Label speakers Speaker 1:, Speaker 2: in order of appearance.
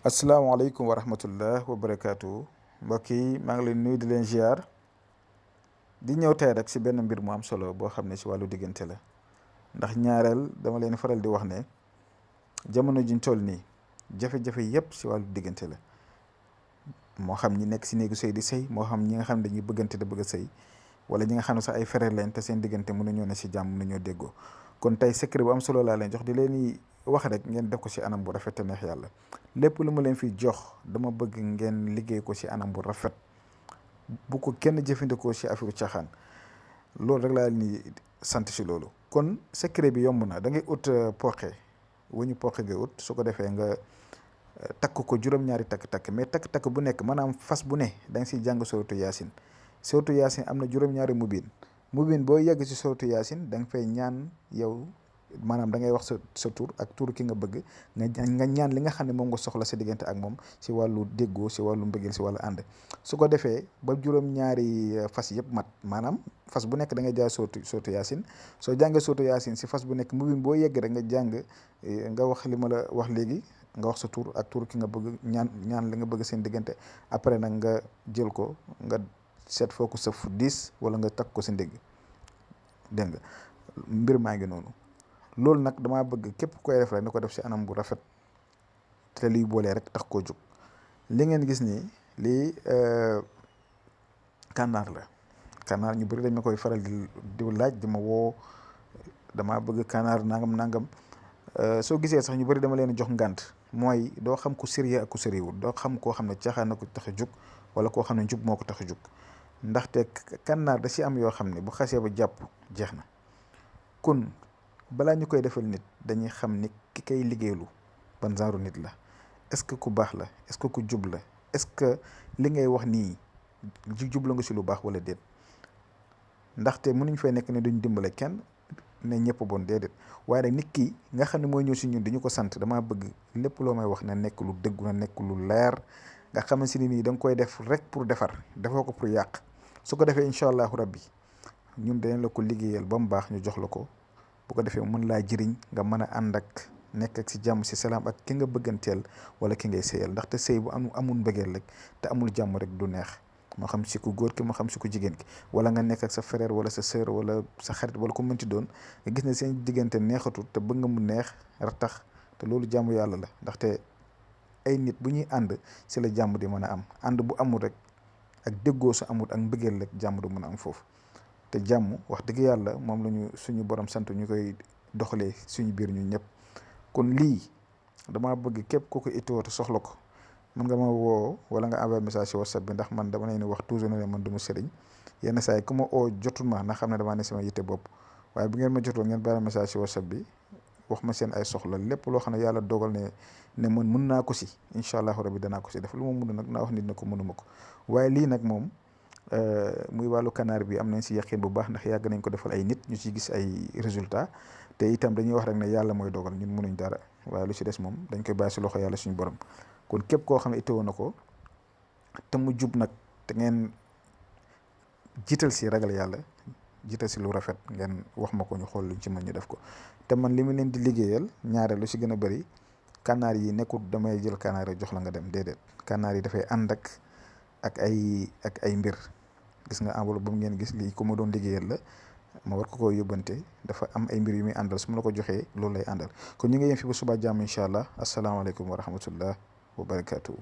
Speaker 1: asalaamaaleykum wa rahmatullah wa barakaatu mbokk yi maa ngi leen nuyu di leen ziar di ñëw tey rek si benn mbir mu am solo boo xam ne si wàllu diggante la ndax ñaareel dama leen faral di wax ne jamono juñ toll nii jafe-jafe yëpp si wàllu diggante la moo xam ñi nekk si néegu sëy di sëy moo xam ñi nga xam ne dañuy bëggante da bëgg a sëy wala ñi nga xam ne sax ay frère lañ te seen diggante mënuñoo ne si jàmm mënuñoo déggoo kon tey secret bu am solo laa leen jox di leen wax rek ngeen def ko si anam bu rafet te neex yàlla lépp lu ma leen fi jox dama bëgg ngeen liggéey ko si anam bu rafet bu ko kenn jëfandikoo si affaire caaxaan loolu rek laa ni sant si loolu. kon secret bi yomb na da ngay ut poqe wuñu poqe nga ut su ko defee nga takk ko juróom-ñaari takk-takk mais takk-takk bu nekk maanaam fas bu ne da nga siy jàng sootu yaasin sootu yaasin am na juróom-ñaari mubin boo yegg si sootu yaasin da nga fay ñaan yow. maanaam da ngay wax sa tur ak tur ki nga bëgg nga ñaan li nga xam ne moom nga soxla sa diggante ak moom si wàllu déggoo si wàllu mbëggeel si wàllu ànd su ko defee ba juróom-ñaari fas yëpp mat maanaam fas bu nekk da ngay jaay sootu yaasin soo jàngee sootu yaasin si fas bu nekk mubin boo yegg rek nga jàng nga wax li ma la wax léegi nga wax sa tur ak tur ki nga bëgg ñaan li nga bëgg seen diggante après nag nga jël ko nga seet foo ko sëf 10 wala nga takk ko si ndigg dégg nga mbir maa ngi noonu. loolu nag damaa bëgg képp koy def rek na ko def si anam bu rafet te liy boolee rek tax koo jóg li ngeen gis ni lii kànnaar la kànnaar ñu bëri dañ ma koy faral di laaj di ma woo damaa bëgg kànnaar nangam soo gisee sax ñu bëri dama leen jox ngànt mooy doo xam ku sérieux ak ku sérieuxul doo xam koo xam ne caaxaan na ko tax a jóg wala koo xam ne njub moo ko tax a jóg ndaxte kànnaar da si am yoo xam ne bu xasee ba jàpp jeex na kon balaa ñu koy defal nit dañuy xam ni ki kay liggéeylu ban genre nit la est-ce que ku baax la est-ce que ku jub la est-ce que li ngay wax nii jublu nga si lu baax wala déet ndaxte mënuñ fay nekk ne duñ dimbale kenn ne ñëpp bon déedéet waaye nag nit ki nga xam ne mooy ñëw si ñun dañu ko sant damaa bëgg lépp loo may wax na nekk lu dëggu na nekk lu leer nga xam si ni nii da nga koy def rek pour defar defoo ko pour yàq su ko defee incha allahu rabbi ñun dañ la ko liggéeyal ba mu baax ñu jox la ko. bu ko defee mën laa jëriñ nga mën a ànd ak nekk ak si jàmm si salaam ak ki nga bëgganteel wala ki ngay sëyal ndaxte sëy bu amul mbëggeel rek te amul jàmm rek du neex moo xam si ku góor ki moo xam si ku jigéen ki wala nga nekk ak sa frère wala sa sœur wala sa xarit wala ku mënti doon nga gis ne seen diggante neexatul te bëgg nga mu neex tax te loolu jàmm yàlla la ndaxte ay nit bu ñuy ànd si la jàmm di mën a am ànd bu amul rek ak déggoo su amul ak mbëggeel rek jàmm du mën a am foofu. te jàmm wax dëgg yàlla moom la ñu suñu borom sant ñu koy doxalee suñu biir ñun ñëpp kon lii dama bëgg képp ku ko itoo te soxla ko mën nga ma woo wala nga envoyé message si WhatsApp bi ndax man dama leen wax toujours ne man du ma sëriñ yenn saa yi ku ma oo jotul ma na xam ne damaa ne sama yitte bopp waaye bu ngeen ma jotul ngeen bàyyi message si WhatsApp bi wax ma seen ay soxla lépp loo xam ne yàlla dogal ne man mën naa ko si incha allahu rabi danaa ko si def lu ma mun nag naa wax nit na ko mënuma ko waaye lii nag moom. muy wàllu kanaar bi am nañ si yaqin bu baax ndax yàgg nañ ko defal ay nit ñu ci gis ay résultats te itam dañuy wax rek ne yàlla mooy dogal ñun mënuñ dara waaye lu ci des moom dañ koy bàyyi si loxo yàlla suñu borom kon képp koo xam ne itteewoon na ko te mu jub nag te ngeen jiital si ragal yàlla jiital si lu rafet ngeen wax ma ko ñu xool luñ ci mën ñu def ko te man li mu leen di liggéeyal ñaare lu si gën a bëri kanaar yi nekkul damay jël kanaar yi jox la nga dem déedéet kanaar yi dafay ànd ak ay mbir gis nga enveloppe ba mu ngeen gis lii ku ma doon liggéeyal la ma war ko yóbbante dafa am ay mbir yu muy àndal su ma la ko joxee loolu lay àndal kon ñu ngi yem fi ba suba jàmm incha allah asalaamaaleykum wa rahmatullah wa barakaatu.